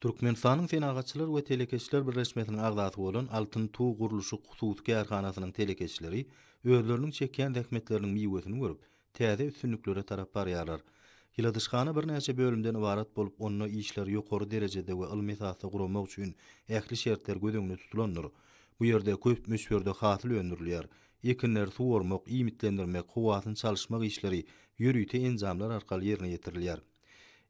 Türkmenistanyň Senagatçylar we telekeçiler birleşmesiniň agzasy bolan Altyn Tug gurluşyk hususy kärhanasynyň telekeçileri özleriniň çekýän zähmetleriniň miwesini görüp, täze üstünliklere tarap barýarlar. Ýyladyşhana birnäçe bölümden ybarat bolup, onda işleri ýokary derejede we ylmy esasda guramak üçin ähli şertler göz öňünde tutulandyr. Bu ýerde köp möçberde hasyl öndürilýär. Ekinleri suwarmak, iýmitlendirmek, howasyny çalyşmak işleri ýörite enjamlar arkaly ýerine ýetirilýär.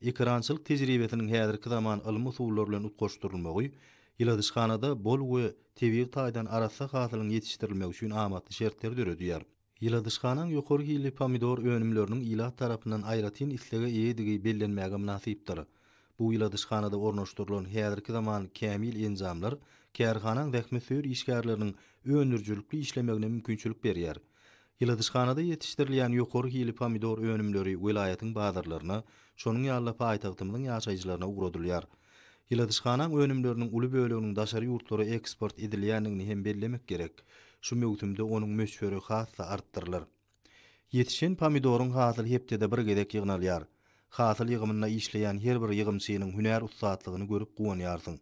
Ekerançylyk tejribesiniň häzirki zaman ylmy usullar bilen utgaşdyrylmagy ýyladyşhanada bol we tebigy taýdan arassa hasylyň ýetişdirilmegi üçin amatly şertleri döredýär. Ýyladyşhanaň ýokary hilli pomidor önümleriniň ilat tarapyndan aýratyn islege eýedigi bellenmäge mynasypdyr. Bu ýyladyşhanada ornaşdyrylan häzirki zaman kämil enjamlar kärhanaň zähmetsöýer işgärleriniň öndürijilikli işlemegine mümkinçilik berýär. Ýyladyşhanada ýetişdirilýän ýokary hili pomidor önümleri welaýatyň bazarlaryna, şonuň ýaly-da paýtagtymyzyň ýaşaýjylaryna ugradylýar. Ýyladyşhanaň önümleriniň uly böleginiň daşary ýurtlara eksport edilýändigini hem bellemek gerek. Şu möwsümde onuň möçberi has-da artdyrylar. Ýetişen pomidoryň hasyly hepdede bir gezek ýygnalýar. Hasyl ýygymynda işleýän her bir ýygymçynyň hünär ussatlygyny görüp guwanýarsyň.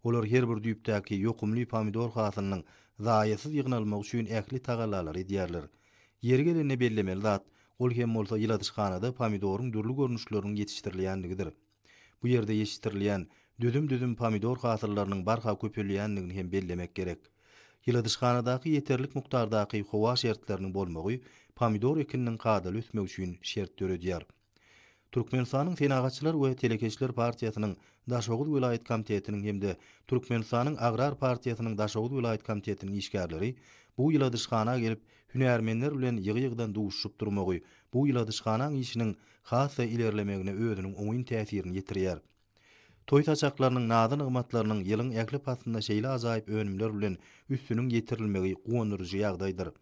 Olar her bir düýpdäki ýokumly pomidor hasylynyň zaýasyz ýygnalmagy üçin ähli tagallalary edýärler. Ýeri gelende bellemeli zat, ol hem bolsa ýyladyşhanada pomidoryň dürli görnüşleriniň ýetişdirilýänligidir. Bu ýerde ýetişdirilýän düzüm-düzüm pomidor hasyllarynyň barha köpelýändigini hem bellemek gerek. Ýyladyşhanadaky ýeterlik mukdardaky howa şertleriniň bolmagy pomidor ekininiň kadaly ösmegi üçin şert döredýär. Türkmenistanyň Senagatçylar we telekeçiler partiýasynyň Daşoguz welaýat komitetiniň hem-de Türkmenistanyň Agrar partiýasynyň Daşoguz welaýat komitetiniň işgärleri bu ýyladyşhana gelip, hünärmenler bilen ýygy-ýygydan duşuşyp durmagy bu ýyladyşhanaň işiniň has-da ilerlemegine özüniň oňyn täsirini ýetirýär. Toý saçaklarynyň nazy-nygmatlarynyň ýylyň ähli paslynda şeýle ajaýyp önümler bilen üstüniň ýetirilmegi guwandyryjy ýagdaýdyr.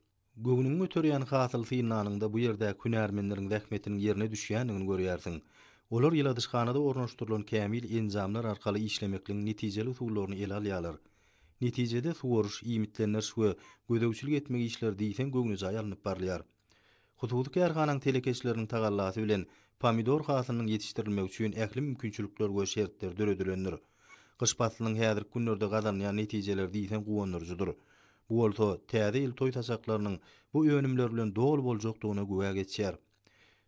Göwnüňi göterýän hasyly synlanyňda bu ýerdäki hünärmenleriň zähmetiniň ýerine düşýändigini görýärsiň. Olar ýyladyşhanada ornaşdyrylan kämil enjamlar arkaly işlemekligiň netijeli usullaryny ele alýarlar. Netijede suwaryş, iýmitlendiriş we gözegçilik etmek işleri diýseň göwnejaý alnyp barylýar. Hususy kärhanaň telekeçileriniň tagallasy bilen pomidor hasylynyň ýetişdirilmegi üçin ähli mümkinçilikler we şertler döredilendir. Gyş paslynyň häzirki günlerde gazanylýan netijeleri diýseň guwandyryjydyr. Bu bolsa Täze ýyl toý saçaklarynyň bu önümler bilen doly boljakdygyna güwä geçýär.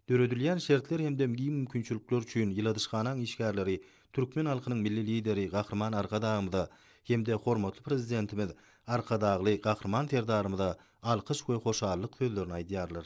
Döredilýän şertler hem-de giň mümkinçilikler üçin ýyladyşhanaň işgärleri türkmen halkynyň Milli Lideri Gahryman Arkadagymyza hem-de hormatly Prezidentimiz Arkadagly Gahryman Serdarymyza alkyş we hoşallyk sözlerini aýdýarlar.